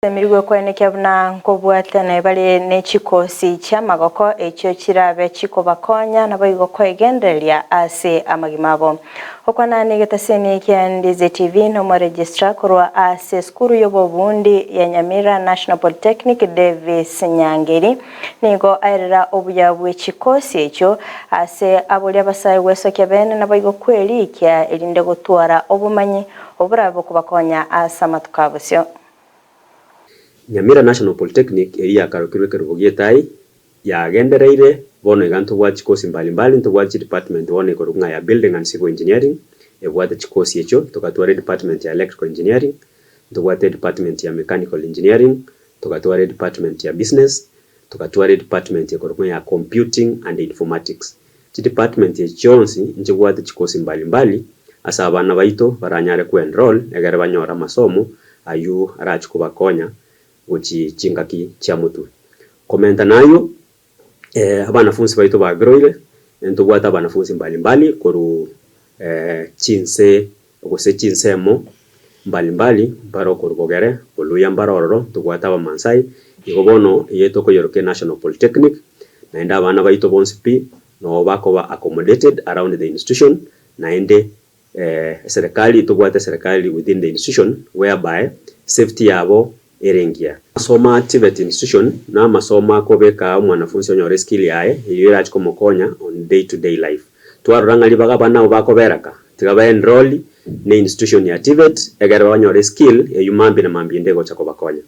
Emerigwe koenekia buna nkobwatana bare ne chikosi chi'amagoko echio chirabe chikobakonya naboigo koegendereria ase amagima abo. Okwana negetaseni kia Ndizi TV nomoregistrar korwa ase esukuru y'obobundi ya Nyamira National Polytechnic Davis Nyangeri nigo aerera obuya bwe chikosi echio ase aboria abasae gwesokia bene naboigo kwerikia erinde gotwara obomanyi oborabe bokobakonya ase amatuko abosio. Nyamira National Polytechnic eyio yakarokirwe ekerubo gi'etai yagendereire bono iga ntobwate chikosi mbalimbali ntobwate chidepartment bono ekorokwa ng'a ya Building and Civil Engineering ebwate chikosi echio, togatwara edepartment ya Electrical Engineering, ntobwate edepartment ya Mechanical Engineering, togatwara edepartment ya Business, togatwara edepartment ekorokwa ng'a ya Computing and Informatics. Chidepartment echi chionsi nchibwate chikosi mbalimbali ase abana baito baranyare koenroll egere banyore amasomo ayio arachi kobakonya gochi chingaki chia motwe. Komenta nayio, abanafunsi baito bagroire, ntobwate abanafunsi mbalimbali korwa chinse gose chinsemo mbalimbali mbare okorwa Bogere, Oluya mbare ororo, ntobwate Abamaasai, igo bono eye tokoyeroka National Polytechnic, naende abana baito bonsi pi nabo bakoba accommodated around the institution, naende eserekari ntobwate eserekari within the institution whereby safety yabo ere engiya. Amasomo a TVET institution na amasomo akobeka omwanafunsi onyore eskill yaye eyio erache komokonya on day to day life. Twarora ng'a ribaga abana nabo bakobereka tiga ba enroll ne institution ya TVET egere banyore eskill eyio mambia na mambia ende egocha kobakonya.